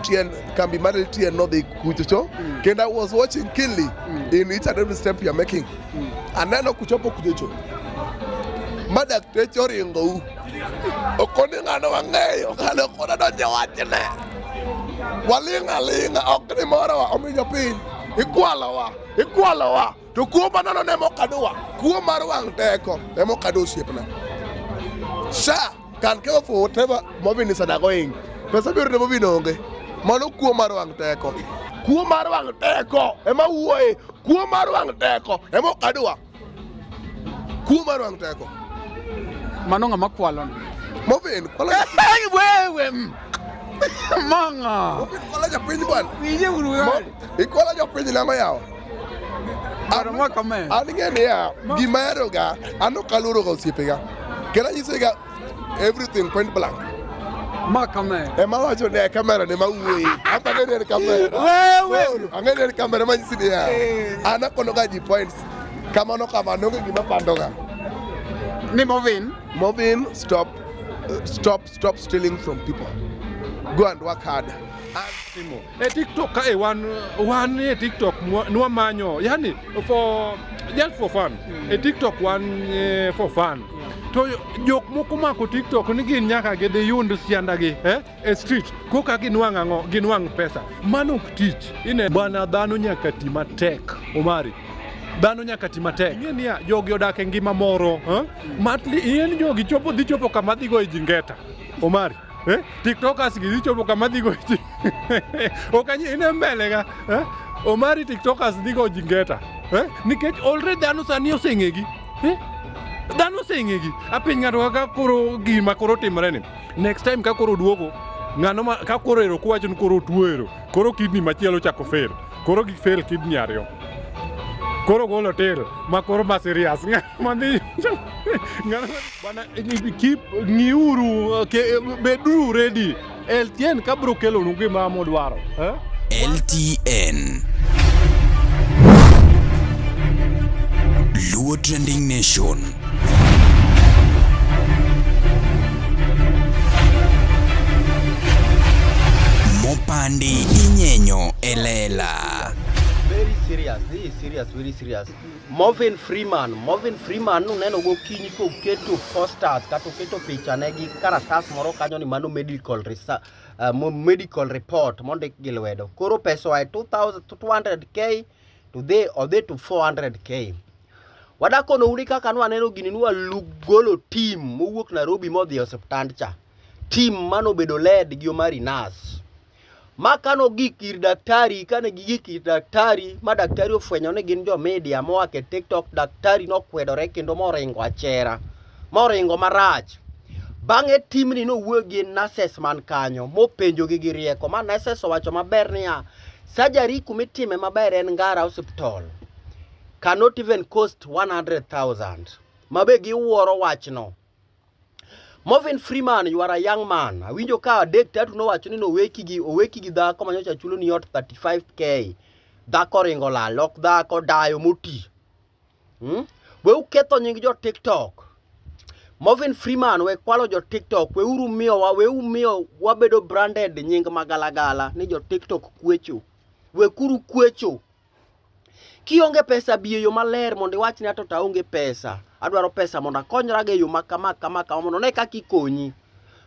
LTN, kambi mar LTN nodhi kuchocho kendo I was watching keenly in each and every step you are making. Aneno kuchopo kuchocho ma dakteche oringou okoni ng'ano wang'eyo ng'ano ok odonjo e wachne waling' aling'a ok ni morowa omiyo jopiny ikwalowa ikwalowa to kuo manono ne mokadowa kuo mar wang' teko emokado osiepna sha can cover for whatever Movin is undergoing pesa biro ne Movin onge mano kuo mar wang' teko kuo mar wang' teko ema wuoye kuo mar wang' teko ema okadowa kuo mar wang' teko Mano ng'ama kwalo ni. Movin kwalo Wewe. Manga. Movin kwalo japiny bwana Winje uru. Ikwalo jopiny nang'o yawa Bwana mwaka me. An ing'e niya, gima aheroga, an ok aluoroga osiepega. Kendo anyisega everything point blank. Maka me. Ema wacho ni kamera ne mawuoyi. An ang'e ni en kamera. Wewe. Ang'e ni en kamera manyisi niya, Eh. an akonoga ji points. Kamano kamano onge gima pandoga. Ni Movin. Movin, stop, stop, stop stealing from people. Go and work hard. Timo. E TikTok ka e wan wan e TikTok nwamanyo yani for just for fun. E TikTok wan for fun. To jok moko mako TikTok ni gin nyaka gidhi yund siandagi eh, e street koka ginwang' ang'o ginwang' pesa. Mano ok tich. Ine bwana dhano nyaka ti matek Omari. Dhano nyaka ti matek. Ing'e niya jogi odak e ngima moro eh? Matli ing'e ni jogi chopo dhi chopo kama dhi goyo ji ngeta Omari. Eh? TikTokers gi dhi chopo kama dhi goyo ji. Ok anyi ine mbele ga. Eh? Omari TikTokers dhi goyo ji ngeta. Eh? Nikech already dhano sani oseng'egi. Eh? Dhano oseng'egi. Apiny ng'ato kaka koro gima koro timore ni. Next time ka koro duogo ng'ano ma ka koro ero kuwacho ni koro otuo ero koro kidney machielo chako fail. Koro gi fail kidney ariyo. Koro golo til ma koro ma serious. Madhi ng'ano bwana keep ng'iuru beduru ready. LTN ka bro kelonu gima modwaro. Eh? LTN. Luo Trending Nation. Mopandi inyenyo elela. Very serious. This is serious, very serious. Morvin Freeman, Morvin Freeman nuneno gokinyi koketo posters kata oketo pichane gi karatas moro kanyo ni mano medical research, medical report mondik gi lwedo. Koro pesa oa e 2200k to dhi odhi to 400k. Wadakonou ni kaka nwaneno gini nwagolo team mowuok Nairobi modhi e osiptand cha. Team manobedo led gi Omari Nurse. Ma kane ogik ir daktari, kane gigik ir daktari ma daktari ofwenyo ni gin jo media moa e TikTok, daktari nokwedore kendo moringo achera, moringo marach. Bang'e timni nowuoyo gi nurses man kanyo mopenjogi gi rieko ma nurses owacho maber niya, surgery kumitime maber en Ngara Hospital cannot even cost 100,000. Mabe giwuoro wachno. Morvin Freeman, you are a young man. Awinjo ka adek tatu nowacho ni noweki gi oweki gi dhako manyocha chulo ni ot 35k. Dhako ringo lal, ok dhako dayo moti. Hmm? We uketho nying jo TikTok. Morvin Freeman we kwalo jo TikTok, we uru miyowa, we umiyo wabedo branded nying magalagala ni jo TikTok kwecho. We kuru kwecho. Kionge pesa bi e yo maler mondo iwach ni ato to aonge pesa. Adwaro pesa mondo akonyrago e yo ma kama kama kama mondo one kaka ikonyi.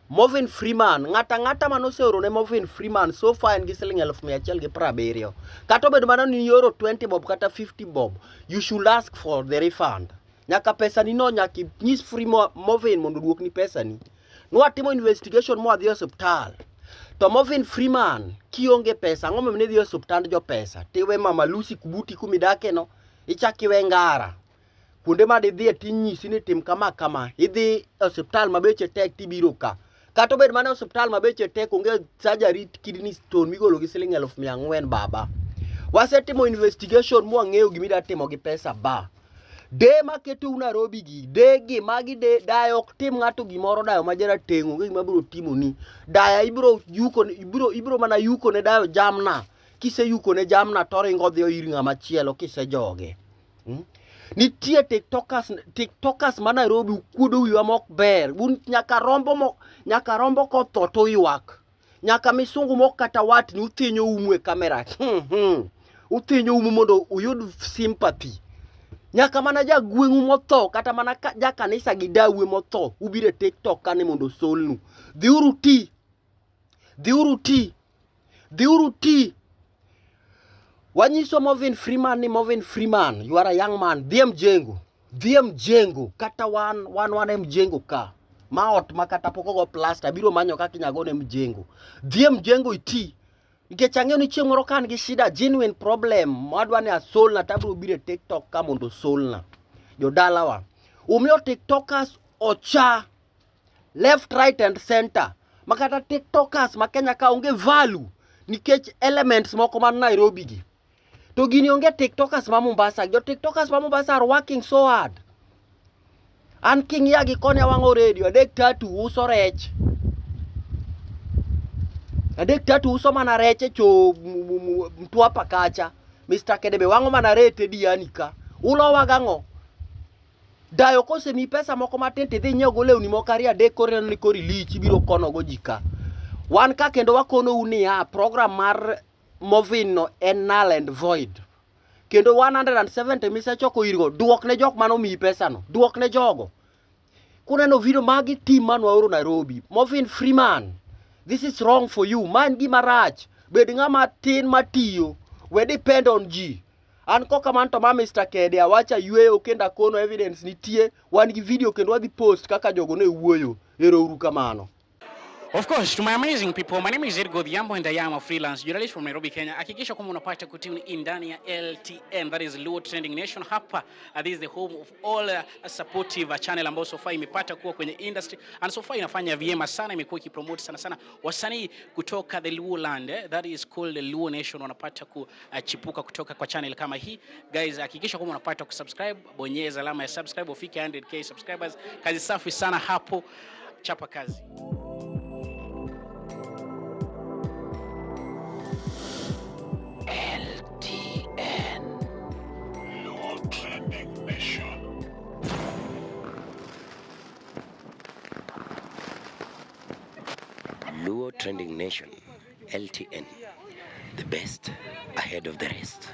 Morvin Freeman, ng'ato ang'ata mane oseoro ne Morvin Freeman so far en gi siling 170,000. Kata obedo mana ni ioro 20 bob kata 50 bob, you should ask for the refund. Nyaka pesani no nyaka inyis Free Morvin mondo oduokni pesani. Nwatimo investigation mwadhi e osiptal. To Morvin Freeman, kionge pesa, ang'o momiyo nidhi e osiptand jopesa? Tiwe Mama Lucy Kubuti kumidake no, ichak iwe Ngara. Kuonde ma didhiye tinyisi ni tim kama kama, idhi e osiptal ma beche tek tibiro ka. Kata obed mana e osiptal ma beche tek, onge surgery kidney stone migolo gi siling 4,000 baba. Wasetimo investigation mwang'eyo gima idwa timo gi pesa ba. De maketou Nairobi gi, de gi magi de dayo ok tim ng'ato gimoro dayo ma jarateng' onge gima biro timoni. Daya ibiro yuko ibiro ibiro mana yuko ne dayo jamna. Kiseyuko ne jamna to oringo odhi ir ng'ama chielo kisejoge. Hmm? Nitie tiktokers tiktokers ma Nairobi ukuodo wiwa mok ber. Un nyaka rombo mo nyaka rombo kotho to ywak. Nyaka misungu mok kata watni uthinyo umu e kamera. Uthinyo umu mondo uyud sympathy. Nyaka mana jagweng'u motho kata mana jakanisa gi dawe motho ubiro e TikTok kani mondo osolnu. Dhiuru ti. Dhiuru ti. Dhiuru ti. Wanyiso Morvin Freeman ni Morvin Freeman, you are a young man. Dhi e mjengo. Dhi e mjengo. Kata wan wan wan e mjengo ka. Ma ot ma kata pok ogo plasta biro manyo kaka inyalo gone mjengo. Dhi e mjengo iti. Nikech ang'eyo ni chieng' moro ka an gi shida genuine problem madwa ni asolna to abiro biro e TikTok ka mondo osolna. Jodalawa. Umiyo TikTokers ocha left right and center ma kata tiktokers ma Kenya ka onge value nikech elements moko man Nairobi gi. To gini onge tiktokers ma Mombasa. Jo tiktokers ma Mombasa are working so hard. An king'iya gi koni awang'o redio adek tatu uso rech. Adek tatu uso mana rech e cho Mtwapa kacha. Mr. Kedebe wang'o mana rete Diani ka. Ulowa gang'o? Dayo kosemiyi pesa moko matin tidhi inyiew go lewni moko ariyo adek koro ineno ni koro ilich ibiro konogo ji ka. Wan ka kendo wakonou niya program mar Movin no en null and void. Kendo 170 misechoko irgo duok ne jok mane omiyi pesano, duok ne jogo. Kuneno video magi team mane waoro Nairobi, Movin Freeman, this is wrong for you. Ma en gima rach. Bed ng'ama tin matiyo. We depend on ji. An kokamano to ma Mr. Kede awacha yweyo kendo akono evidence nitie, wan gi video kendo wadhi post kaka jogo ne wuoyo. Ero uru kamano. Of course, to my amazing people, my name is Edgar Odhiambo and I am a freelance journalist from Nairobi, Kenya. Hakikisha kwamba unapata kutune in ndani ya LTN, that is Luo Trending Nation. Hapa, this is the home of all supportive channel ambayo so far imepata kuwa kwenye industry and so far inafanya vyema sana, imekuwa ikipromote sana sana wasanii kutoka the Luo land, that is called the Luo Nation, wanapata kuchipuka kutoka kwa channel kama hii. Guys, hakikisha kwamba unapata kusubscribe, bonyeza alama ya subscribe ufike 100k subscribers. Kazi safi sana hapo, chapa kazi. LTN. Luo Trending Nation. Luo Trending Nation, LTN. The best ahead of the rest.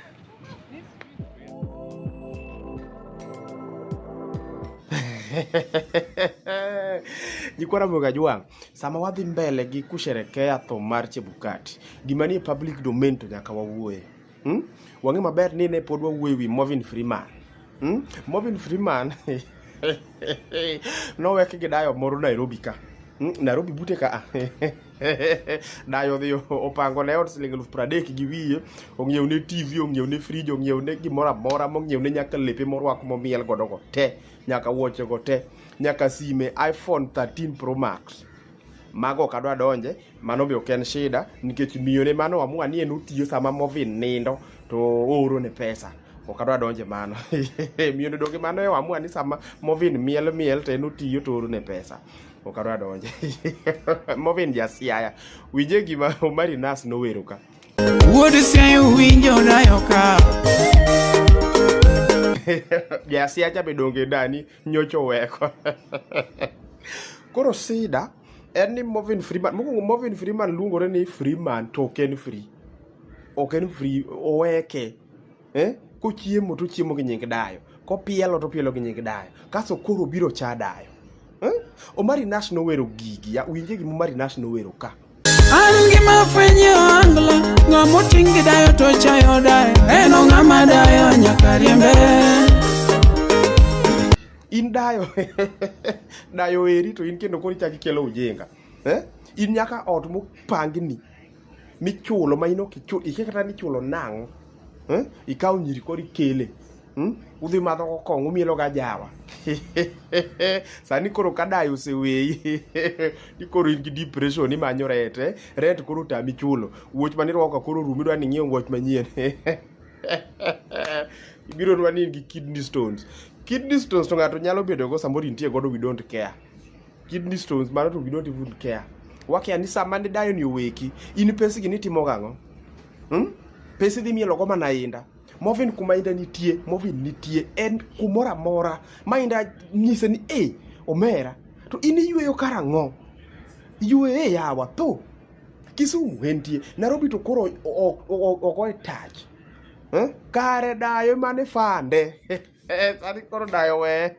Nyikwa Ramogi Ajwang', sama wadhi mbele gi kusherekea tho mar Chebukati, gima nie public domain to nyaka wawuoye. Hmm? Wang'e maber ni ne pod wawuoyo ewi Morvin Freeman. Hmm? Morvin Freeman nowek gi dayo moro Nairobi ka. Hmm? Nairobi bute ka. Dayo odhi opango ne ot siling 30,000 gi wiye, ong'iew ne TV, ong'iew ne fridge, ong'iew ne gimoro amora, mong'iew ne nyaka lepe morwako momiel godo go te, nyaka wuoche go te, nyaka sime iPhone 13 Pro Max. Mago ok adwa donje, mano be ok en shida nikech miyone mano amua ni en otiyo sama Movin nindo to ooro ne pesa. Ok adwa donje mano. Miyone donge mano e amua ni sama Movin miel miel to en otiyo to ooro ne pesa. Ok adwa donje. Movin ja Siaya. Winje gima Omari Nas nowero ka. Wuod Siaya winjo dayo ka. Ja Siaya cha be donge dani nyocho oweko. Koro sida en ni Morvin Freeman, mokwongo Morvin Freeman luongore ni Freeman to ok en free. Ok en free, oweke. Eh? Kochiemo to ochiemo gi nying dayo. Kopielo to opielo gi nying dayo. Kasto koro obiro cha dayo. Eh? Omari Nash nowero gigi, ya, winje gima Omari Nash nowero ka. An gima fwenyo angla, ng'ama oting' gi dayo to chayo dayo, en ng'ama dayo nyaka riembe. In dayo dayo eri to in kendo koro ichako ikelo ujinga. Eh? In nyaka ot mopangni michulo ma in ok ichul, ikia kata ni ichulo nang'o. Eh? Ikawo nyiri koro ikele. Hmm? Udhi madho go kong'o umielo ga jawa. Sani koro ka dayo oseweyi ni koro in gi depression imanyo rent, eh? Rent koro otami chulo. Wuoch mane irwako koro orumo idwa ni ing'iew wuoch manyien. Ibiro nwa ni in gi kidney stones. Kidney stones to ng'ato nyalo bedo go samoro intie godo we don't care. Kidney stones mano to we don't even care. Wakia ni sama ne dayo ni oweki, in pesgi nitimo gang'o? Hmm? Pesi dhi mielo go mana inda. Movin kuma inda nitie, Movin nitie en kumoro amora ma inda nyise ni eh omera to in iyweyo karang'o? Ywe e yawa tho. Kisumu entie, Nairobi to koro ogoye tach. Eh? Kare dayo mane fande. Sani koro dayo we.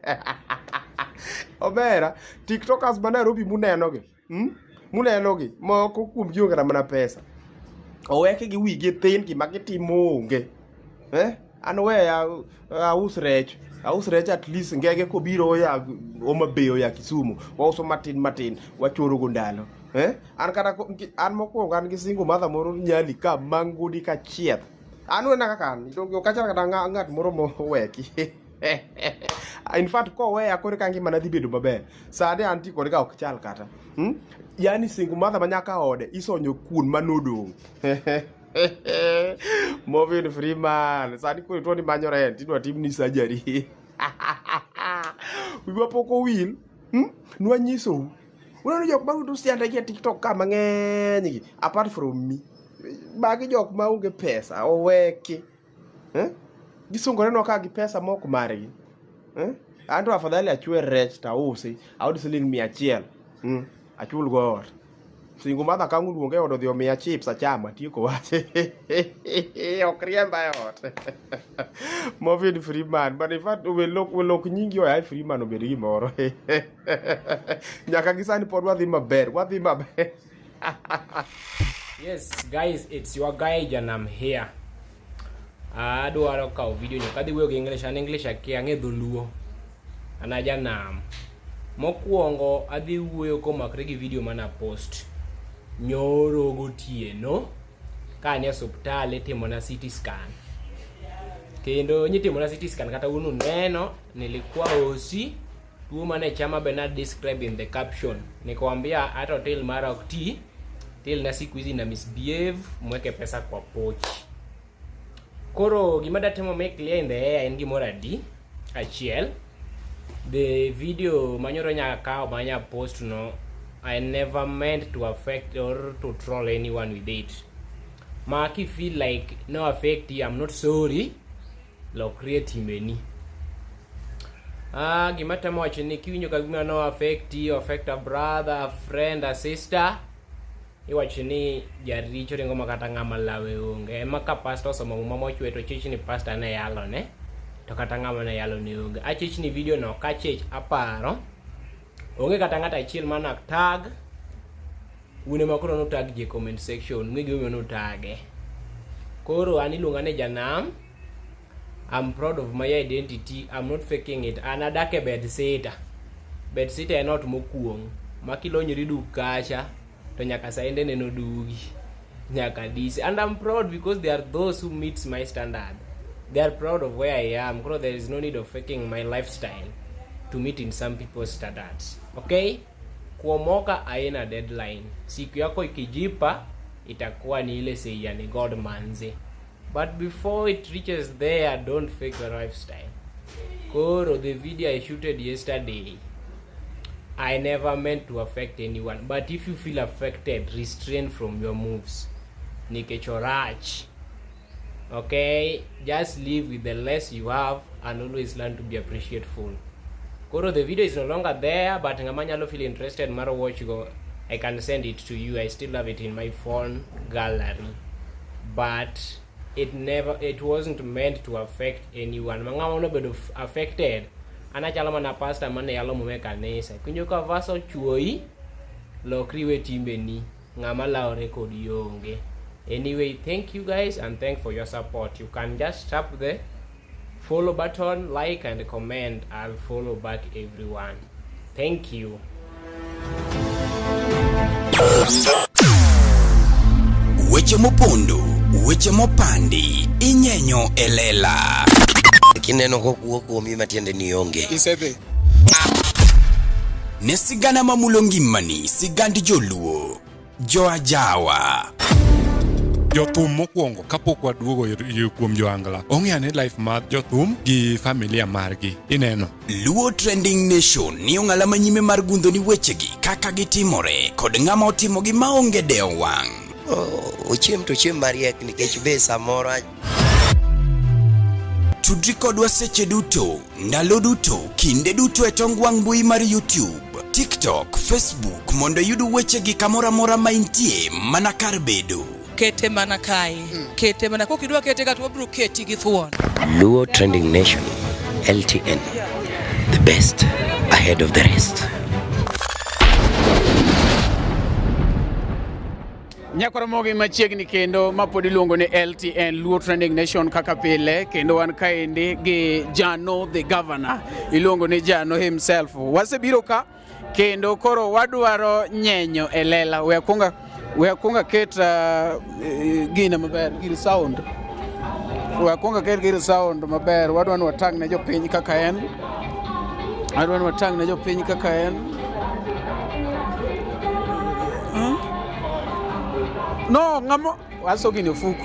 Omera, TikTokers ma Nairobi munenogi. Munenogi, moko kuom gi onge kata mana pesa. Oweke gi wigi thin gima gitimo onge. Eh? An weya aus rech. Aus rech at least ngege kobiro ya Homa Bay oya Kisumu. Wauso matin matin, wachoro go ndalo. Eh? An kata an mokwongo an gi single mother moro nyali ka mangudi ka chieth. An unena kaka an, donge ok achal kata ng'at moro moweki. In fact koweya koro ka ngimana dhi bedo maber. Sani antie kode ka ok chal kata. Yani single mother ma nyaka ode isonyo kuon manodong'. Morgan Freeman, sani koro ituo ni manyo rent, idwa timni surgery. Wiwa pok owil. Nwanyisou. Uneno jok ma wito siandegi e TikTok ka mang'eny gi, apart from me. Magi jok ma onge pesa, oweki. Eh? Gisungore nwa ka gi pesa mok margi. Eh? Anto afadhali achwer rech to ausi, ayud siling 100. Achul go ot. Singo mother ka oluonga e od odhi omiya chips achamo, atieko wach. Ok riemba e ot. Morgan Freeman, but in fact welok nyingi oa Freeman obed gimoro. Nyaka gi sani pod wadhi maber, wadhi maber. Yes guys, it's your guy Janam here. Adwaro kawo video ni kadhi wuoyo gi English, an English akia, ang'e dholuo. An ajanam. Mokwongo adhi wuoyo komakre gi video mana post nyoro gotieno ka anie osuptal itimona CT scan. Kendo nyitimona CT scan kata un uneno nilikuwa osi tuo mane chama be na describe in the caption. Nikwambia hata hotel mara ok ti till na siku hizi na misbehave, mweke pesa kwa pochi. Koro gima datemo make clear in the air en gimoro adi achiel. The video manyoro nya kawo manya post no, I never meant to affect or to troll anyone with it. Ma ki feel like no affect you, I'm not sorry. Lokri e timbeni. Gima temo wacho ni kiwinjo ka gima no affect you, affect a brother, a friend, a sister, iwacho ni jaricho ringo ma kata ng'ama lawe onge. Ema ka pastor osomo muma mochwe to chich ni pastor ne yalo ne, to kata ng'ama ne yalo ne onge. Achich ni video no kachich aparo, onge kata ng'at achiel mana tag, un ema koro nutag ji e comment section, ung'e gimomiyo nutage. Koro an iluonga ni Janam. I'm proud of my identity. I'm not faking it. An adak e bed sita. Bed sita en ot mokuong' ma kilonyori duk kacha to nyaka saende neno dugi. Nyaka disi. And I'm proud because there are those who meets my standard. They are proud of where I am. Koro there is no need of faking my lifestyle to meet in some people's standards. Okay? Kuomoka haina deadline. Siku yako ikijipa itakuwa ni ile sei ya ni God manze. But before it reaches there, don't fake your lifestyle. Koro, the video I shooted yesterday, I never meant to affect anyone. But if you feel affected, restrain from your moves. Nikech orach. Okay? Just live with the less you have and always learn to be appreciateful. Koro, the video is no longer there, but ng'ama nyalo feel interested maro watch go, I can send it to you. I still have it in my phone gallery. But it wasn't meant to affect anyone. Mang'ama nobedo affected, an achalo mana pastor mane yalo muma e kanisa. Kiwinjo ka verse ochuoyi, lokri we timbeni. Ng'ama lawre kodi onge. Anyway, thank you guys and thank for your support. You can just tap the follow button, like and comment. I'll follow back everyone. Thank you. Weche mopondo, weche mopandi, inyenyo e lela. Kineno kokuo kuomi matiende ni onge. Isedhi. Ne sigana mamulo ngimani, sigand joluo, joajawa. Jothum mokwongo kapok waduogo kuom joangla ong'e ane life mar jothum gi familia margi ineno. Luo Trending Nation ni ong'ala manyime mar gundho ni wechegi kaka gitimore kod ng'ama otimogi maonge dewo wang'. Ochiem to ochiem mariek nikech be samoro Tudri kodwa seche duto, ndalo duto, kinde duto e tong wang' mbui mar YouTube. TikTok, Facebook mondo iyud wechegi kamoro amora ma intie mana kar bedo. Kete mana kae. Kete mana kokidwa kete ka to wabiro keti gi thuon. Luo Trending Nation, LTN, the best ahead of the rest. Nyakoromogi machiegni kendo ma pod iluongo ni LTN Luo Trending Nation kaka pile kendo wan kaendi gi Jano the Governor iluongo ni Jano himself. Wasebiro ka kendo koro wadwaro nyenyo e lela. We akunga we akunga ket gina maber gir sound. We akunga ket gir sound maber wadwa ni watang' ne jopiny kaka en. Adwa ni watang' ne jopiny kaka en. No, ng'amo waso gini ofuku.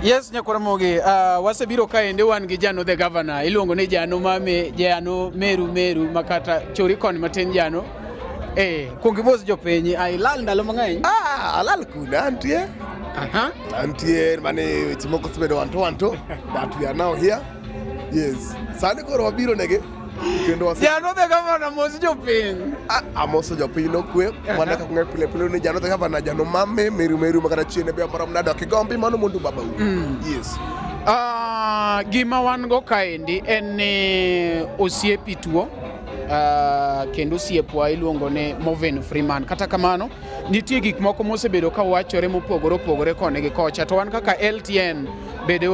Yes, Nyakwaramogi, wasebiro kaendi wan gi Jano the Governor. Iluongo ni Jano mame, Jano Meru Meru makata chori koni matin Jano. Eh, kuong imos jopiny, ah, ilal ndalo mang'eny. Ah, alal kuna antie. Aha. Antie mane weche moko osebedo wanto wanto, but we are now here. Yes. Sani koro wabiro negi kendo wase Jano the Governor mos jopiny. Ah, amoso jopiny nokwe mana kaka ung'e pile pile ni Jano the Governor Jano mame Meru Meru makata chien be moro mnado kigombi mano mondo babau. Yes. Ah, gima wan go kaendi en ni osiepi tuo kendo osiepwa iluongo ni Morven Freeman. Kata kamano, nitie gik moko mosebedo ka wachore mopogore opogore koni gi kocha to wan kaka LTN bende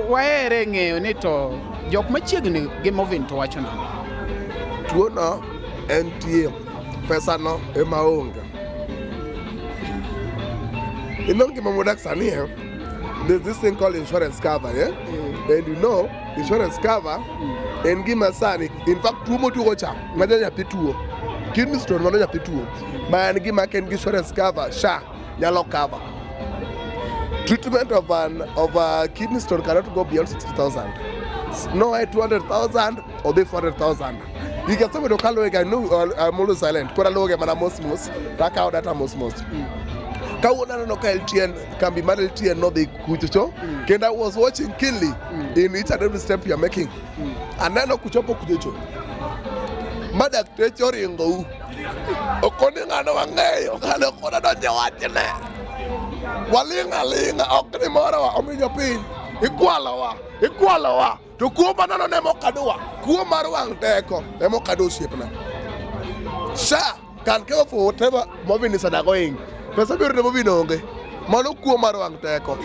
wahere ng'eyo ni to jok machiegni gi Morven to wacho nang'o. Tuo no entie, pesa no ema onge. Ino ngima modak sani eh? There's this thing called insurance cover, yeah? And you know, insurance cover en gima sani, in fact tuo motuogo cha, ma ja nyathi tuo. Kidney stone mano nyathi tuo. Ma en gima ka en gi insurance cover, SHA nyalo cover. Treatment of an of a kidney stone cannot go beyond 60,000. No, 200,000 or the 400,000. Gigi asebedo kaluwe ga, no, I'm always silent. Koro aluwoge mana mos mos, to akawo data mos mos. Kawuono aneno ka LTN, kambi mar LTN nodhi kuchocho, kendo I was watching keenly in each and every step you are making. Aneno kuchopo kuchocho. Ma dakteche oringou. Okoni ng'ano wang'eyo, ng'ano koda donjo wachne. Waling' aling'a, ok ni morowa, omiyo jopiny, ikwalowa, ikwalowa. To kuo manono ne mokadwa, kuo mar wang' teko ema okado osiepna. SHA can cover for whatever Movin is undergoing. Pesa biro ne Movin onge. Mano kuo mar wang' teko.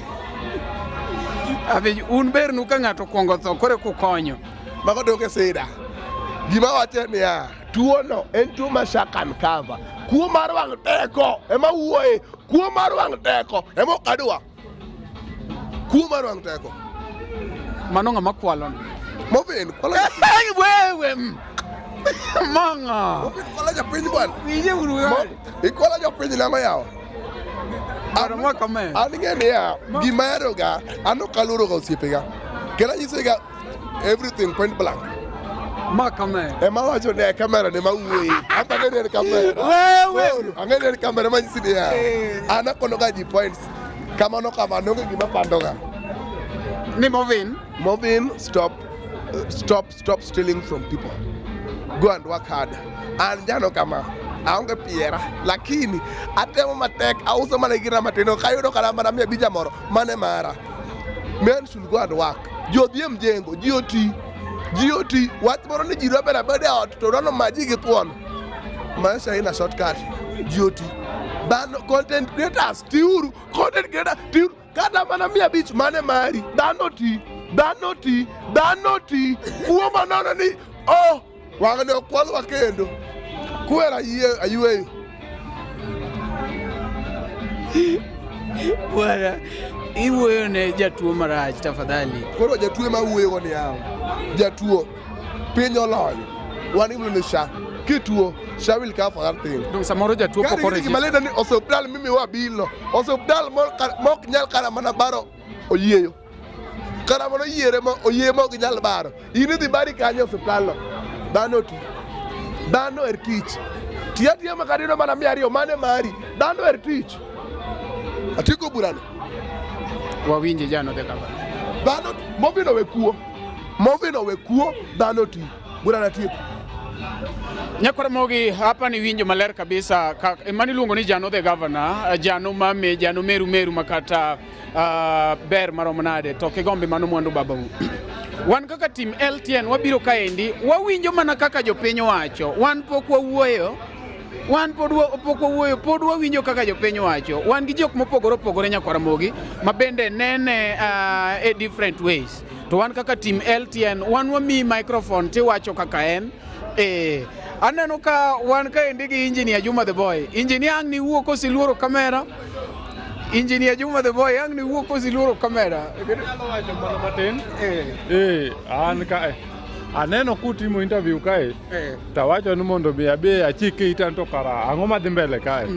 Abi un bernu ka ng'ato okuongo tho koro kukonyo. Mago donge sida. Gima wacho niya, tuo no en tuo ma SHA can cover. Kuo mar wang' teko ema wuoye. Kuo mar wang' teko ema okadwa. Kuo mar wang' teko. Mano ng'ama kwalo no. Movin kwalo Wewe. Manga. Movin kwalo jopiny bwana. Winje uru. Ikwalo jopiny nang'o yawa? An ing'e niya, gima aheroga, an ok aluoroga osiepega. Kendo anyisega everything point blank. Ma kamera. Ema wacho ni kamera ni mawuoyi. An to ang'e ni en kamera. Wewe. Ang'e ni en kamera manyisi niya. An akonoga ji points. Kamano kamano onge gima pandoga. Ni Movin. Movin, stop, stop, stop stealing from people. Go and work hard. An jano kama, aonge piera, lakini atemo matek, auso mana gira matin, ok ayudo kata mana 500 moro, mane mara. Men should go and work. Ji odhi e mjengo, ji oti, ji oti. Wach moro ni ji dwa bedo abeda e ot, to dwano maji gi thuon. Maisha ina shortcut. Ji oti. Dhano, content creators, tiuru, content creator, tiuru. Kata mana 500 mane mari, dhano ti, dhano ti, dhano ti. Kuo manono ni, oh, wang'ni okwalwa kendo. Kwera ayie, ayweyo. Bwana, iwuoyo ne jatuo marach tafadhali. Koro jatuo ema wuoyo go ni yawa. Jatuo, piny oloyo. Wan gimiluongo ni SHA. Kituo, SHA will cover for that thing. Dong samoro jatuo pok Kani oregister. gima lendo ni osiptal mimiwa bilo. Osiptal mok nyal kata mana baro oyieyo. Kata mana oyiere mo oyieyo mok ginyal baro. In idhi bari kanyo e osiptal no. Dhano oti. Dhano er tich. Ti atiya ma kata iyudo mana 200 mane mari. Dhano er tich. Atiko burano. Wawinje Jano the Governor. Dhano Movin owe kuo. Movin owe kuo, dhano ti. Bura natieko. Nyakwar Ramogi, hapa ni winjo maler kabisa ka, mano iluongo ni Jano the Governor, Jano mame, Jano meru meru makata ber marom nade to kigombi mano mwandu babau. Wan kaka team LTN wabiro kaendi, wawinjo mana kaka jopiny wacho. Wan pok wawuoyo, wan pod pok wawuoyo, pod wawinjo kaka jopiny wacho. Wan gi jok mopogore opogore Nyakwar Ramogi ma bende nene e different ways. To wan kaka team LTN, wan wamiyi microphone tiwacho kaka en. Aneno ka wan kaendi gi Engineer Juma the Boy. Engineer ang' ni wuo kosiluoro kamera. Engineer Juma the Boy ang' ni wuo kosiluoro kamera. Anyalo wacho mana matin. An kae. Aneno kutimo interview kae. Tawacho ni mondo mi abi achik ita to kara ang'o madhi mbele kae.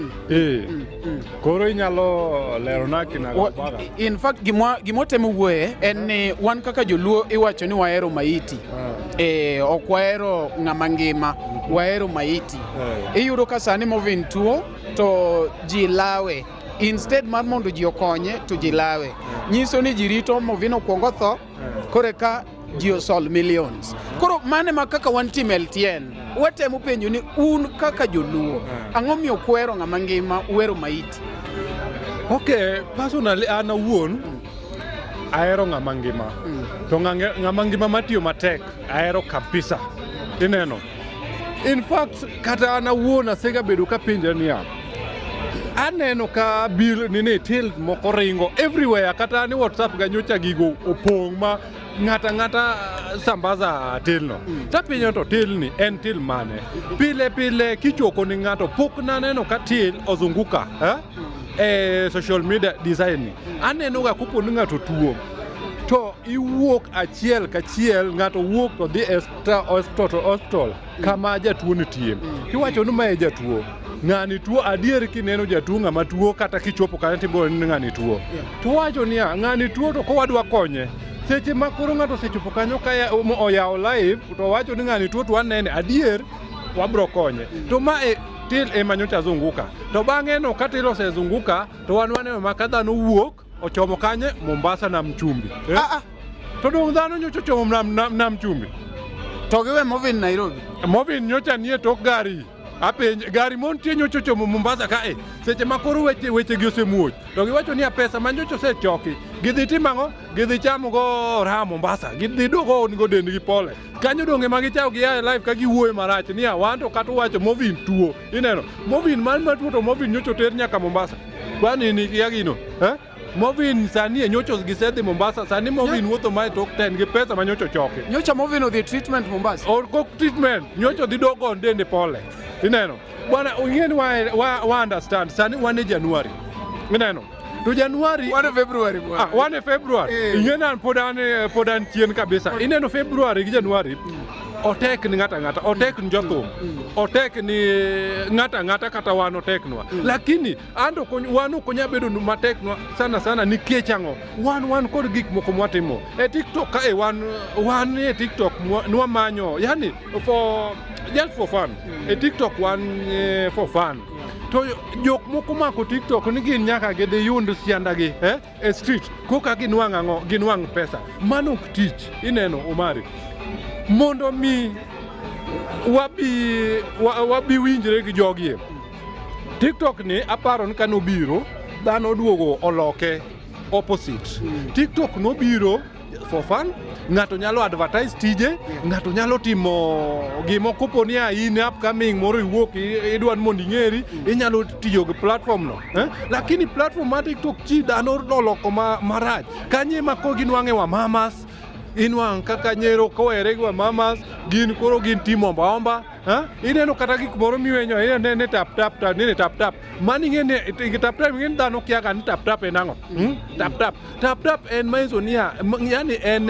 Koro inyalo lerona kinagaubaga. In fact gimwa temo wuoye en ni wan kaka joluo iwacho ni wahero maiti. Ok wahero ng'ama ngima, wahero maiti. Iyudo ka sani Movin tuo to ji lawe. Instead mar mondo ji okonye to ji lawe. Nyiso ni ji rito Movin okuong otho, koreka ji osol millions. Koro mane ma kaka wan team LTN, watemo penjo ni un kaka joluo, ang'o miyo ok uhero ng'ama ngima, uhero maiti? Okay, personally an awuon ahero ng'ama ngima. To ng'ama ngima matiyo matek ahero kabisa. Ineno. In fact, kata an awuon asegabedo kapenjra niya, aneno ka bill nini till moko ringo everywhere kata ni WhatsApp ga nyocha gigo opong' ma ng'ata ng'ata sambaza till no. Tapenjo to till ni en till mane? Pile pile kichoko ni ng'ato pok naneno ka till ozunguka eh? E social media design ni. Aneno ga kopo ni ng'ato tuo to iwuok achiel kachiel ng'ato wuok to dhi e hospital kama jatuo nitie. Tiwacho ni mae jatuo. Ng'ani tuo adier kineno jatuo ng'ama tuo kata kichopo kanyo tibiro ni ng'ani tuo. To wacho niya ng'ani tuo to kowadwa konye. Seche ma koro ng'ato osechopo kanyo ka oyawo live to wacho ni ng'ani tuo to wanene adier wabro konye. To mae till ema nyocha zunguka. To bang'e no ka till osezunguka to wan waneno ma ka dhano wuok ochomo kanye Mombasa nam chumbi. To dong dhano nyocha ochomo nam chumbi. To giwe Movin Nairobi. Movin nyocha nie tok gari. Apenj gari montie nyocha ochomo Mombasa kae. Seche ma koro weche gi osemuoch. To giwacho niya pesa ma nyocha osechoki. Gidhi timo ang'o? Gidhi chamo go raha Mombasa. Gidhi duogo go dendgi pole. Kanyo donge ma gichako gia e live ka giwuoyo marach niya wan to kata wacho Movin tuo. Ineno? Movin man matuo to Movin nyocha oter nyaka Mombasa. Kwani ni kia gino? Eh? Movin sani e nyocha gisedhi Mombasa, sani Movin wuotho ma e tok ten gi pesa ma nyocha ochoki. Nyocha Movin odhi treatment Mombasa. Or treatment, nyocha odhi dogo dende pole. Ineno? Bwana ung'e ni wa understand, sani wan e January. Ineno? To January wan e February bwana. Wan e February. Ing'e ni an pod an chien kabisa. Ineno February gi January. Otek ni ng'ata ng'ata, otek ni jothum, otek ni ng'ata ng'ata kata wan oteknwa. Lakini ando wan ok onya bedo mateknwa sana sana nikech ang'o? Wan kod gik moko mwatimo. E TikTok kae wan e TikTok nwamanyo, yani for just for fun. E TikTok wan for fun. To jok moko mako TikTok ni gin nyaka gidhi yund siandagi e street koka ginwang' ang'o? Ginwang' pesa. Mano ok tich. Ineno Omari. Mondo mi wabi winjre gi jogie. TikTok ni aparo ni kanobiro dhano oduogo oloke opposite. TikTok nobiro for fun, ng'ato nyalo advertise tije, ng'ato nyalo timo gimo kopo ni in upcoming moro iwuok idwa ni mondo ing'eri, inyalo tiyo gi platform no. Lakini platform mar TikTok chi dhano oloko marach. Kanye ma koro ginwang'e wamamas, inwang' kaka nyero kowere gi wamamas, gin koro gin timo omba omba. Ineno kata gik moro miwenyo, ineno ni tap tap tap ni tap tap. Mano ing'e ni tap tap ing'e ni dhano kia ga ni tap tap en ang'o? Tap tap. Tap tap en manyiso niya, yani en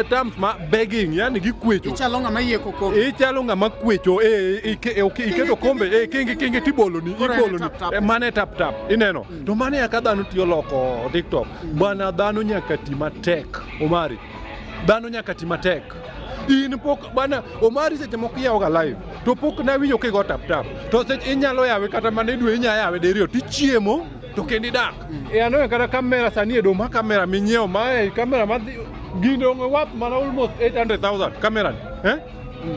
terms ma begging, yani gikwecho. Ichalo ng'ama yieko kombe. Ichalo ng'ama kwecho, iketo kombe, kingi kingi tiboloni, iboloni. Mano e tap tap, ineno. To mano e kaka dhano tiyo loko TikTok. Bwana dhano nyaka ti matek, Omari. Dhano nyaka ti matek. In pok bana Omari seche moko iyawo ga live to pok nawinjo kigo tap tap to seche inyalo yawe kata mana e dwe inya yawe diriyo tichiemo to kendo idak. E aneno kata kamera sani e doma kamera minyiewo mae kamera madhi Gino onge worth mana almost 800,000 camera ni. Eh?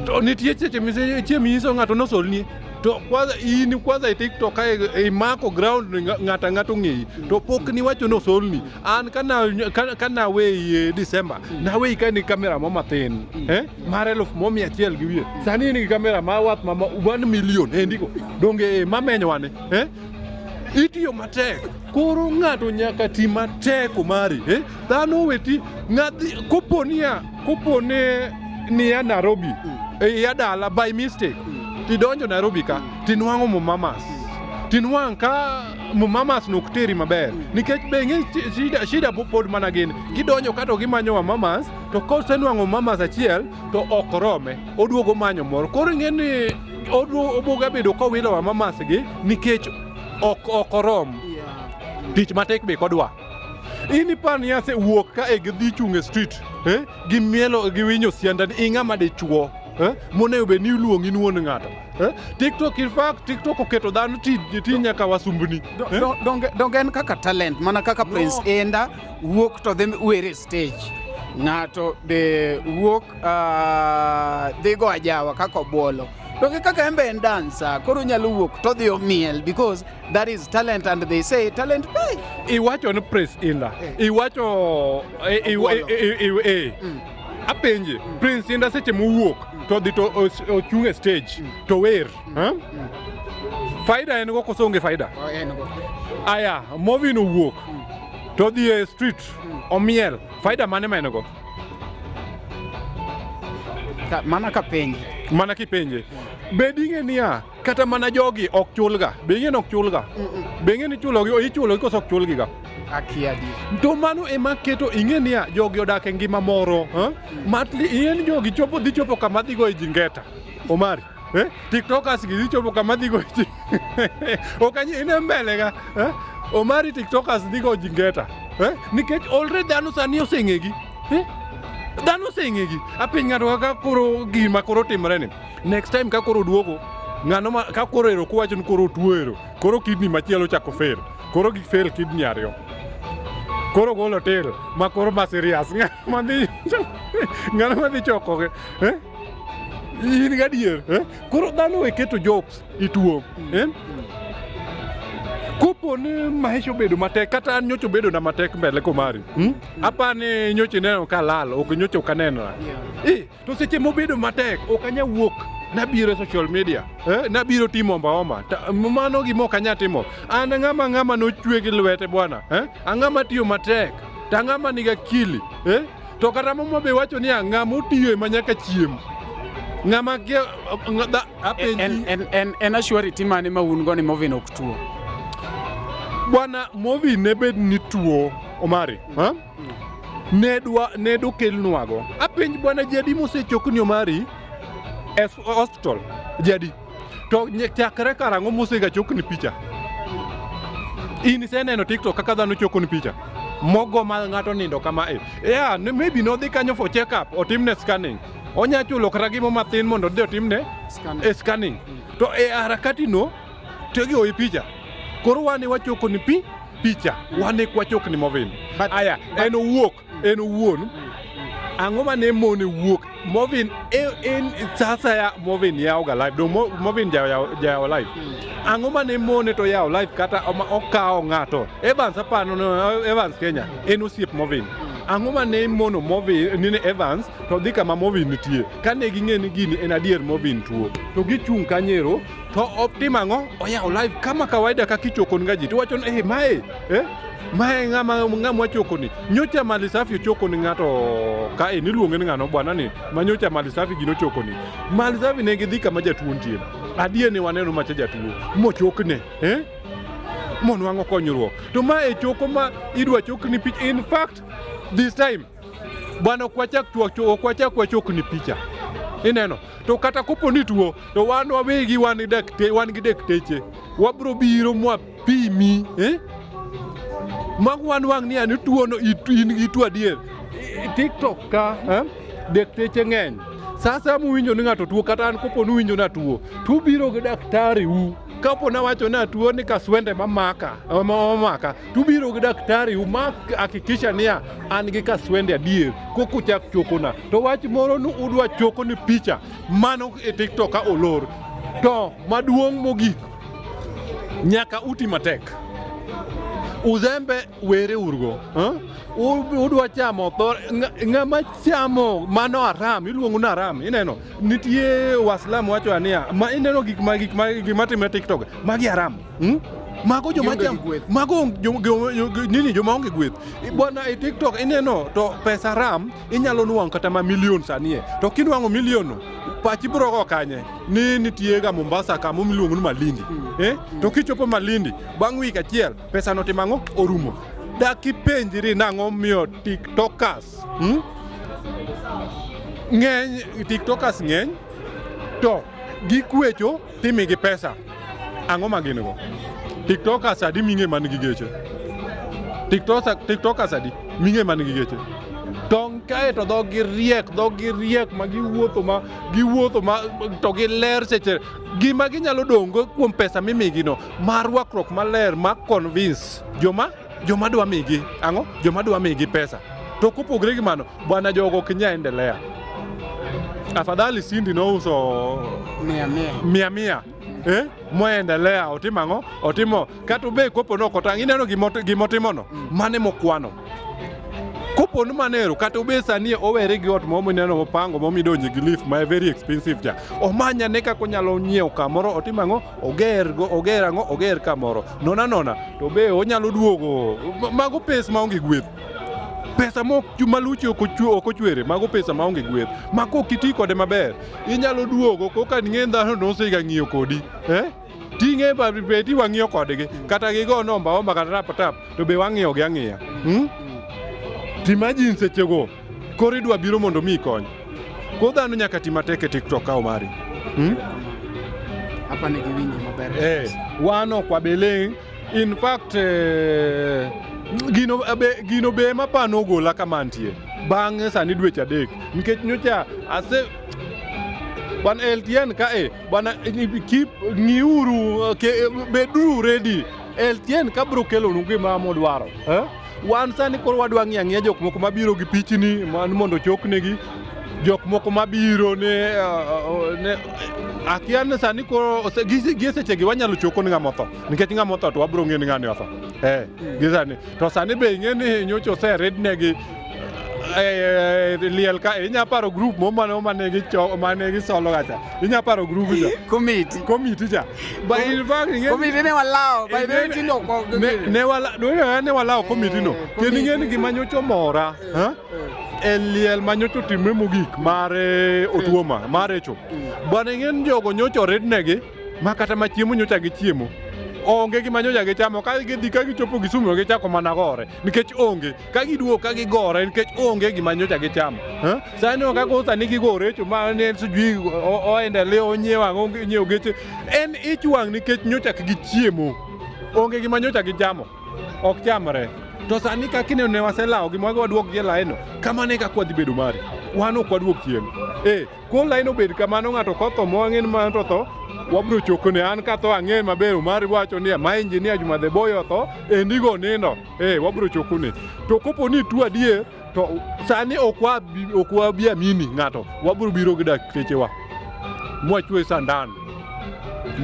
To nitie seche mise chieng' minyiso ng'ato nosolni to kwanza in kwanza e TikTok ka imako ground ni ng'ato ang'ata ong'eyi to pok niwacho ni osolni. An kana naweyi e December naweyi ka in gi kamera mo mathin eh? Mar eluf mo 100 gi wiye. Sani in gi kamera ma worth ma 1 million eh, ndiko donge eh, mamenyo wane eh? Itiyo matek koro ng'ato nyaka ti matek Omari eh? Dhano oweti ng'athi kopo niya kopo ne niya Nairobi e iya dala by mistake tidonjo Nairobi ka tinwang'o mumamas tinwang' ka mumamas no ok teri maber nikech be ing'e shida, shida pod mana gin gidonjo ka to gimanyo wamamas to kosenwang'o mamas achiel to ok rome oduogo manyo moro koro ing'e ni obuga bedo kowilo wamamas gi nikech ok ok orom tich matek be kodwa in ipar ni asewuok ka e gidhi chung' e street eh? gi mielo gi winyo sianda ni ing'ama dichuo eh? Monego bed ni iluongi ni wuon ng'ato eh? TikTok in fact TikTok oketo dhano ti, ti nyaka wasumbni eh? Donge en kaka talent mana kaka Prince Indah wuok to dhi wer e stage ng'ato be wuok dhi go ajawa kaka obuolo donge kaka en be en dancer koro onyalo wuok to dhi omiel because that is talent and they say talent pay. Iwacho ni Prince Indah iwacho eh, apenje Prince Indah seche mowuok to dhi to ochung' e stage to wer eh? Faida en go koso onge faida? Aya, Movin owuok to dhi e street omiel, faida mane ma en go? Mana kapenje. Mana kipenje. Be ding'e niya, kata mana jogi ok chulga. Be ing'e ni ok chulga? Be ing'e ni ichulogi, ichulogi koso ok chulgi ga? Akia di. To mano ema keto ing'e niya, jogi odak e ngima moro. Eh? Matli ing'e ni jogi chopo dhi chopo kama dhi go e ji ngeta. Omari. Eh? TikTokers gi dhi chopo kama dhi go e ji. Ok anyi ine mbele ga. Eh? Omari TikTokers dhi go ji ngeta. Eh? Nikech already dhano sani oseng'egi. Eh? Dhano oseng'egi. Apenj ng'ato kaka koro gima koro timore ni. Next time ka koro duogo, ng'ano ma ka koro ero kuwacho ni koro otuo ero, koro kidney machielo chako fail. Koro gi fail kidney ariyo. Koro golo til ma koro ma serious. Ng'ano madhi ng'ano madhi chokogi? Eh? In gadier, eh? Koro dhano we keto jokes ituo. Eh? Kopo ni maisha obedo matek kata an nyocha obedo na matek mbele komari. Hmm? Apa ni nyocha ineno ka lal, ok nyocha ok anenora. Eh, to seche mobedo matek ok anya wuok nabiro e social media eh, nabiro timo omba omba Ta, mano gima ok anya timo an ng'ama ng'ama nochwe gi lwete bwana eh? Ang'ama tiyo matek to ang'ama nigi akili eh? To kata mama be wacho ni ng'ama otiyo ema nyaka chiem ng'ama kia apenji En assurity mane ma un go ni Movin ok tuo? Bwana Movin ne bed ni tuo Omari ha? Ne dwa ne dokelnwago apenj bwana ji adi mosechokni Omari e hospital ji adi to chakre karang'o mosega chokni picha in iseneno TikTok kaka dhano chokoni picha mogo ma ng'ato nindo kama e yeah, maybe nodhi kanyo for check up otimne scanning onya chulo kata gimo mathin mondo odhi otimne scanning, e scanning. To e harakati no to gigoyi picha koro wan e wachokoni pi picha wan e kwachokni Movin aya en owuok en owuon ang'o mane mone wuok Movin en sasa ya Movin yawo ga live dong Movin jayawo live ang'o mane mone to yawo live kata okawo ng'ato Evans apano no Evans Kenya en osiep Movin ang'o mane mono Movin nini Evans to dhi kama Movin nitie kane ging'e ni gini en adier Movin tuo to gichung' kanyero to otimo ang'o oyawo live kama kawaida kaka ichokoni ga ji to iwacho ni eh mae eh mae ng'ama ng'ama wachokoni nyocha Mali Safi ochokoni ng'ato kae niluonge ni ng'ano bwana ni ma nyocha Mali Safi gino ochokoni Mali Safi ne gidhi kama jatuo nitie adier ne waneno macha jatuo mochokne eh monwang'o konyruok to ma e choko ma idwa chokni picha in fact this time bwana ok wachak ok wachak wachokni picha ineno to kata kopo ni tuo to wan wawegi wan gi wan gi dakteche wabro biro mwapimi eh? ma wan wang' ni ani tuono in gi tuo adier TikTok ka eh? Dakteche ng'eny sa asaya muwinjo ni ng'ato tuo kata an kopo ni uwinjo na tuo to ubiro gi daktari u Kapo nawacho ni atuo ni kaswende mamaka mamaka, tubiro gi daktari umak hakikisha niya an gi kaswende adier koka uchak chokona. To wach moro ni udwa choko ni picha mano e TikTok ka olor. To maduong' mogik nyaka uti matek. Uzembe were urgo. Eh? Udwa chamo tho ng'ama chamo mano haram iluongo ni haram ineno nitie Waislamu wacho niya ma ineno gik ma gik ma gima timre TikTok magi haram Mago joma Gionge cham gi gweth. mago nini joma onge gweth. Bwana e TikTok ineno to pesa haram inyalo nwang'o kata ma milion sani e. To kinwang'o milion no pachi biro go kanye ni nitie ga Mombasa kama miluongo ni Malindi. Eh? To kichopo Malindi bang' wik achiel pesa no timo ang'o? Orumo. Dak ipenjri nang'o miyo TikTokers Ng'eny TikTokers ng'eny to gikwecho timigi pesa. Ang'o ma gin go? TikTokers adi ming'e man gi geche? TikTokers adi ming'e man gi geche? Tong' kae to dhogi riek, dhogi riek ma giwuotho ma giwuotho ma to giler seche gima ginyalo dong' go kuom pesa mimigi no mar rwakruok maler ma convince joma joma dwa migi ang'o joma dwa migi pesa to kopogre gi mano bwana jogo ok nyal endelea afadhali Cindy nouso Mia mia. mia mia eh moendelea otimo ang'o otimo kata obe kopo no ok otang' ineno gimotimono mane mokwano kopo ni manero kata obe sani owere gi ot moro mineno mopango momidonje gi lift ma very expensive cha omanya ne kaka onyalo nyiewo kamoro otim ang'o oger go oger ang'o oger kamoro nona nona to be onyalo duogo mago pes maonge gweth pesa mok maluchi ok ochwere mago pesa maonge gweth ma kok iti kode maber inyalo duogo koka ing'e dhano nosega ng'iyo kodi eh? Ting'e ba be ti wang'iyo kodgi kata gigo nomba omba kata tap tap to be wang'iyo gi ang'iya Timagine sechego koro idwa biro mondo mi ikony ko dhano nyaka ti matek e TikTok ka Omari Hapa ni giwinji maber. Wan ok wabeling'. In fact, gino be ema pano ogola kama antie. Bang'e sani dweche 3 nikech nyocha ase bwana LTN ka e bwana keep ng'iuru beduru ready. LTN ka biro kelonu gima modwaro. Wan sani koro wadwa ng'iyo ang'iya jok moko mabiro gi pichni man mondo ochoknegi jok moko mabiro ne akia ni sani koro gie sechegi wanyalo choko ni ng'ama otho nikech ng'ama otho to wabiro ng'e ni ng'ani otho gi sani to sani be ing'e ni nyocha oseridnegi liel ka inya paro group mo mane mane gisolo gacha inya paro group cha komiti komiti cha but in fact ing'e Komiti ne walao by the way tinde ok ne wala ne walao komiti no kendo ing'e ni gima nyocha omora e liel ma nyocha otimre mogik mar Otuoma mar Recho bwana ing'e ni jogo nyocha oridnegi ma kata ma chiemo nyocha gichiemo onge gima nyocha gichamo ka gidhi ka gichopo Kisumu gichako mana gore nikech onge ka giduogo ka gigore nikech onge gima nyocha gichamo sani ok kaka sani gigo Recho ma ne sijui oendelea onyiewo ang'o onyiewo geche en ich wang' nikech nyocha gichiemo onge gima nyocha gichamo ok chamre to sani kaka ineno ne waselawo gima waduok gi e laino kamano e kaka wadhi bedo mari wan ok waduok chien ko lain obed kamano ng'ato kotho mwang'e ni mano to tho wabiro chokone an katho ang'e maber Omari wacho niya ma engineer Juma the boy otho endigo nindo wabiro chokone to kopo ni ituo adier to sani ok wabi amini ng'ato wabiro biro gi daktechewa mwachwe sandan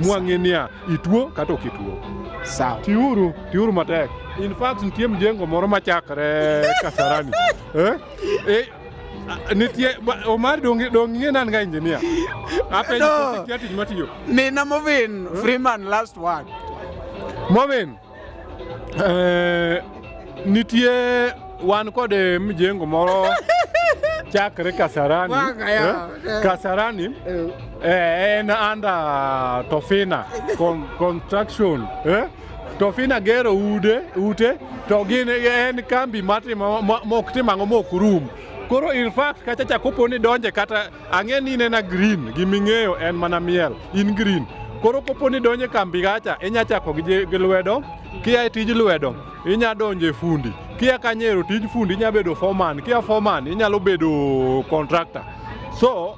mwang'e niya ituo kata ok ituo. Sawa. Tiuru, tiuru matek. In fact nitie mjengo moro machakre Kasarani. Nitie Omar dong ing'e ni an ga engineer. Apenjo No. kia tich matiyo. Nina Movin, Freeman last word. Movin. Nitie wan kod mjengo moro chakre Kasarani. Wanga, ya. Kasarani en under Tofina construction. Tofina gero ute to gin en kambi matimo mok tim ang'o mok rum. Koro in fact kacha cha kopo ni donje kata ang'e ni inena green giming'eyo en mana miel in green. Koro kopo ni donje kambi kacha inya chako gi lwedo kia e tij lwedo inya donje e fundi kia kanyero tij fundi inya bedo foreman kia foreman inyalo bedo contractor. So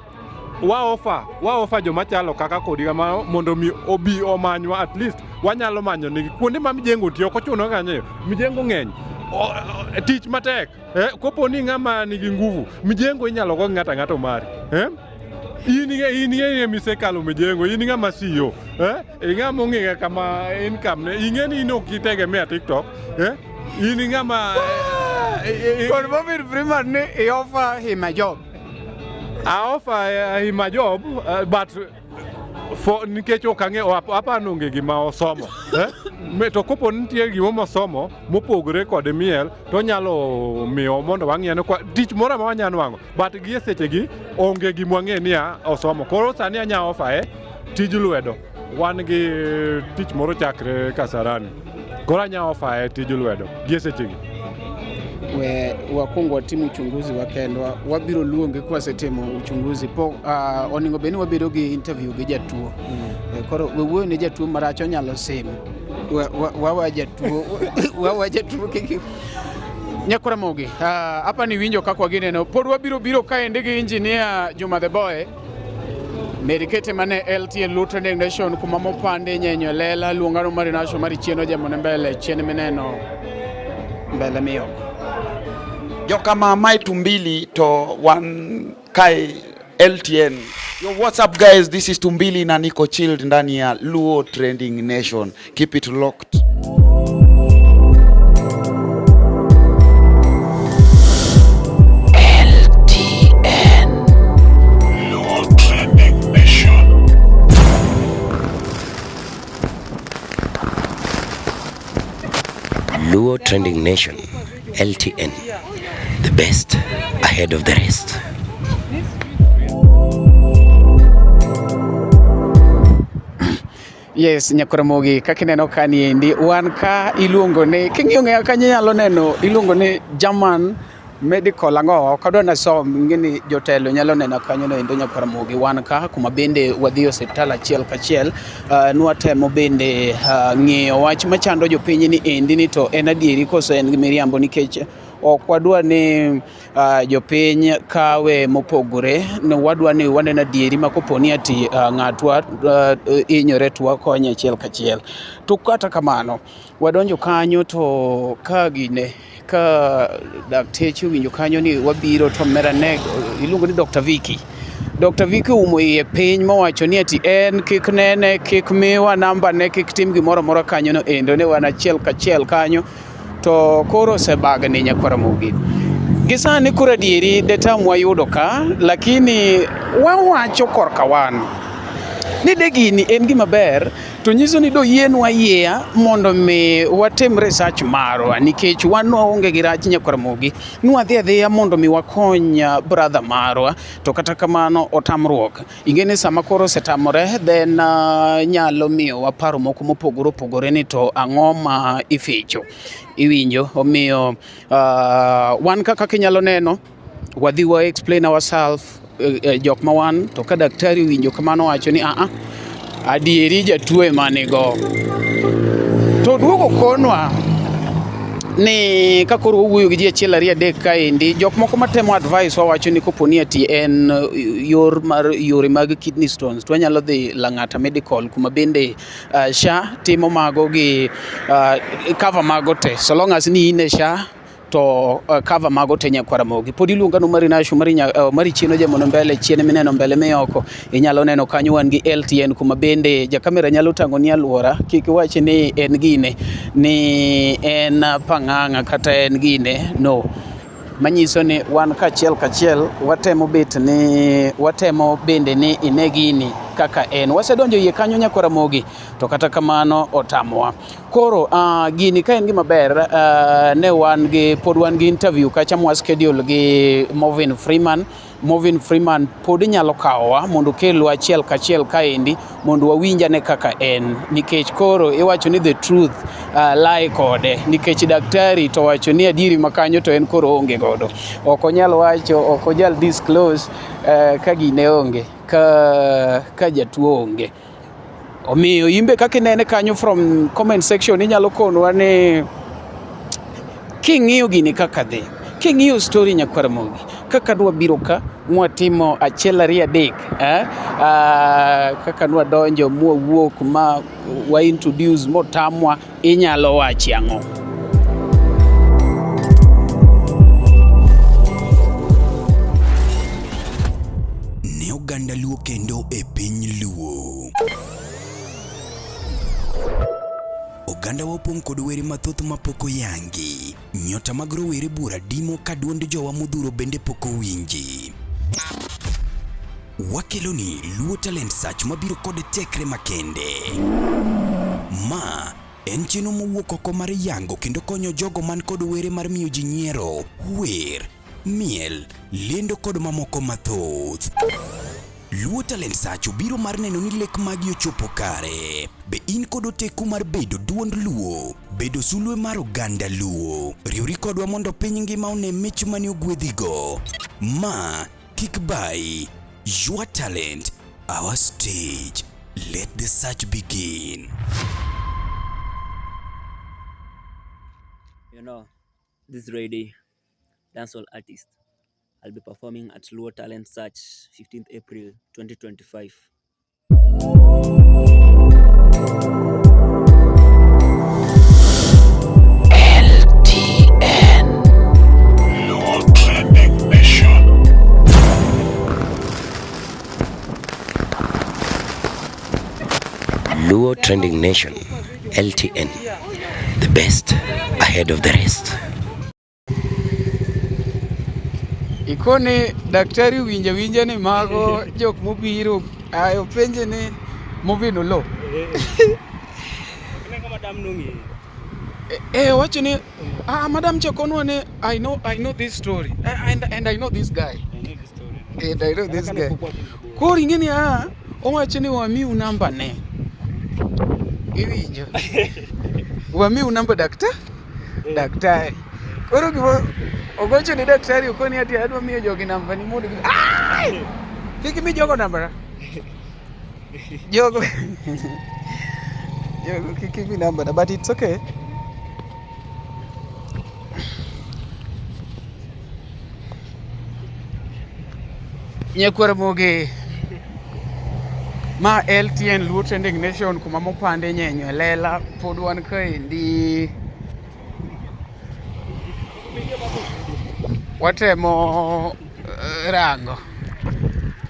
wa offer wa offer joma chalo kaka kodi kama mondo mi obi omanywa at least wanyalo manyo nigi kuonde ma mijengo nitie ok ochuno kanyo mijengo ng'eny tich matek eh, kopo ni ng'ama nigi nguvu mijengo inyalo go gi ng'ato ang'ato mari eh? in in ing'e misekalo mijengo in ng'ama CEO eh? Ing'ama ong'e kama income ne ing'e ni in ok itegemea TikTok eh? In ng'ama Kod Morgan Freeman ni i offer him a job. I offer him a job but for nikech ok ang'e aparo ni onge gima osomo eh? To kopo ni nitie gima mosomo mopogore kod miel to onyalo miyo mondo wang'i ane tich moro amora wanyalo nwang'o but gi e sechegi onge gima wang'e niya osomo koro sani anya offer e tij lwedo wan gi tich moro chakre Kasarani koro anya offer e tij lwedo gi e sechegi We wakwong watim uchunguzi wa kendwa, wabiro luonge kwasetimo uchunguzi. Po onego bed ni wabedo gi interview gi jatuo. Koro we wuoyo ne jatuo marach onyalo sim. Wawa jatuo, wawa jatuo kik Nyakwara Mogi, hapa ni winjo kaka wagineno. Pod wabiro biro kaendi gi engineer Juma the Boy. Med kete mane LTN Luo Trending Nation kuma mopande nyenyo e lela luongano mari nasho mari chien ojemo ne mbele chien mineno mbele miyoko. Jokama mae Tumbili to wan kae LTN. Yo, what's up guys? This is Tumbili na niko chilled ndani ya Luo Trending Nation. Keep it locked. LTN Luo Trending Nation. Luo Trending Nation, LTN, the best ahead of the rest. Yes, Nyakwaramogi, kaka ineno ka niendi, wan ka iluongo ni, king'iyo ng'eya kanyo inyalo neno iluongo ni German Medical ang'o, ok adwa nasom, ing'e ni jotelo nyalo neno kanyo no endo Nyakwaramogi. Wan ka kuma bende wadhi e osiptal achiel kachiel, nwatemo bende ng'iyo wach machando jopiny ni endi ni to en adieri koso en gi miriambo nikech ok wadwa ni jopiny kawe mopogore, wadwa ni waneno adieri ma kopo ni ati ng'atwa hinyore to wakonye achiel kachiel. To kata kamano, wadonjo kanyo to ka gine ka dakteche owinjo kanyo ni wabiro to omera ne iluongo ni Dr. Vicky. Dr. Vicky oumo iye piny mowacho ni ati en kik nene, kik miwa namba ne, kik tim gimoro amora kanyo no endo ne wan achiel kachiel kanyo to koro osebagni Nyakwaramogi. Gi sani koro adieri detam wayudo ka, lakini wawacho korka wan ni de gini en gima ber to nyiso ni doyienwa yie mondo mi watim research marwa nikech wan waonge gi rach Nyakwaramogi nwadhi adhiya mondo mi wakony brother marwa to kata kamano otamruok. Ing'e ni sama koro osetamore then nyalo miyowa paro moko mopogore opogore ni to ang'o ma ificho. Iwinjo? Omiyo wan kaka kinyalo neno wadhi wa explain ourselves jok ma wan to ka daktari owinjo kamano owacho ni aa adieri jatuo ema nigo. To duogo konwa ni ka koro wawuoyo gi ji achiel ariyo adek kaendi jok moko matemo advice wawacho ni kopo ni ati en yor mar yore mag kidney stones to wanyalo dhi Lang'ata Medical kuma bende SHA timo mago gi cover mago te so long as ni in e SHA to cover mago te Nyakwaramogi. Pod iluonga no Mari Nashu Mari, Mari chien ojemono mbele chien mineno mbele miyoko inyalo neno kanyo wan gi LTN kuma bende jakamera nyalo tang'o ni aluora kik iwach ni en gine ni en pang'ang'a kata en gine no manyiso ni wan kachiel kachiel watemo bet ni watemo bende ni ine gini kaka en wasedonjo iye kanyo Nyakwaramogi to kata kamano otamowa. Koro gini ka en gima ber ne wan gi pod wan gi interview kacha mwa schedule gi Morgan Freeman. Morgan Freeman pod nyalo kawowa mondo okelwa achiel kachiel kaendi mondo wawinj ane kaka en nikech koro iwacho ni the truth lie kode nikech daktari to wacho ni adieri makanyo to en koro onge godo. Ok onyal wacho, ok onyal disclose ka gine onge ka jatuo onge. Omiyo imbe kaka inene kanyo from comment section inyalo konwa ni king'iyo gini kaka dhi King'iyo story nyakwar Ramogi, kaka dwa biro ka mwatimo achiel ariyo adek eh? Kaka nwadonjo mwawuok ma wa introduce motamwa, inyalo wachi ang'o? Ne oganda Luo kendo e piny Luo. Ogandawa opong' kod were mathoth mapok oyangi. Nyota mag rowere buora dimo ka duond jowa modhuro bende pok owinji. Wakeloni Luo Talent Search mabiro kod tekre makende. Ma en chenro mowuok oko mar yango kendo konyo jogo man kod were mar miyo ji nyiero, wer, miel, lendo kod mamoko mathoth. Luo Talent Search obiro mar neno ni lek magi ochopo kare. Be in kod oteku mar bedo duond Luo? Bedo sulwe mar oganda Luo? Riwri kodwa mondo piny ngima one mich mane ogwedhigo. Ma kik bayi. Your talent, our stage. Let the search begin. You know, this lady, dancehall artist. I'll be performing at Luo Talent Search 15th April 2025. LTN Luo Trending Nation. Luo Trending Nation, LTN, the best ahead of the rest. Ikone daktari winja winja ni mago jok mobiro ayo openje ni Movin Oloo. Eh, owacho ni ah, madam cha konwa ni I know this story and I know this guy. And I know this guy. Koro ing'e ni ah, owacho ni wamiu namba ne. Iwinjo? Wamiu namba daktar? Daktari. Koro gima ogocho ne daktari okoni ati adwa miyo jogi namba ni mondo gi Ai! Kik imi jogo namba na. Jogo jogo kik imi namba na but it's okay. Nyakwar Ramogi ma LTN Luo Trending Nation kuma mopande nyenyo e lela pod wan kaendi watemo rango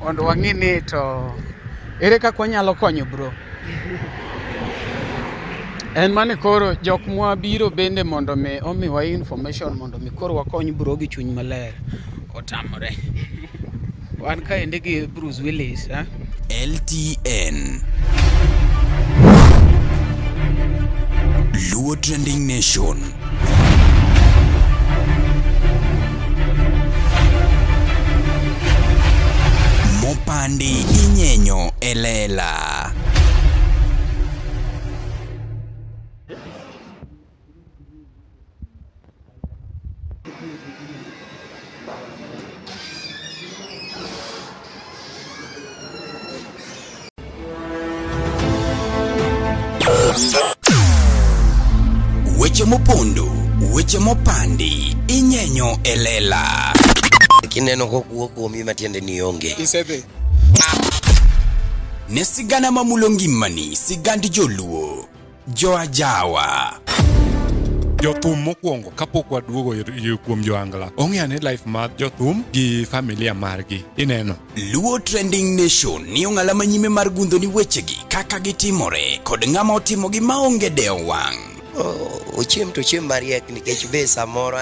mondo wang'i ni to ere kaka wanyalo konyo bro. En mani koro jok mwabiro bende mondo mi omiwa information mondo mi koro wakony bro gi chuny maler otamore. Wan kaendi gi Bruce Willis eh? LTN Luo Trending Nation. Mopandi inyenyo e lela. Weche mopondo, weche mopandi, inyenyo e lela. Kineno kokuo kuomi matiende ni onge. Isedhi. Ne sigana mamulo ngimani, sigand joluo. Joajawa. Jothum mokwongo kapok waduogo kuom joangla ong'e ane life mar jothum gi familia margi ineno. Luo Trending Nation ni ong'ala manyime mar gundho ni wechegi kaka gitimore kod ng'ama otimogi maonge dewo wang'. Ochiem to ochiem mariek nikech be samoro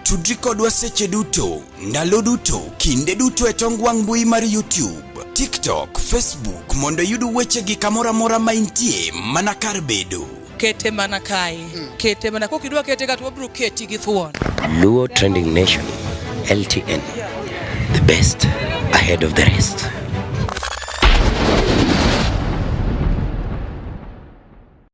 Tudri kodwa seche duto, ndalo duto, kinde duto e tong wang' mbui mar YouTube, TikTok, Facebook mondo iyud wechegi kamoro amora ma intie mana kar bedo. Kete mana kae. Kete mana kok idwa kete ka to wabiro keti gi thuon. Luo Trending Nation, LTN, the best ahead of the rest.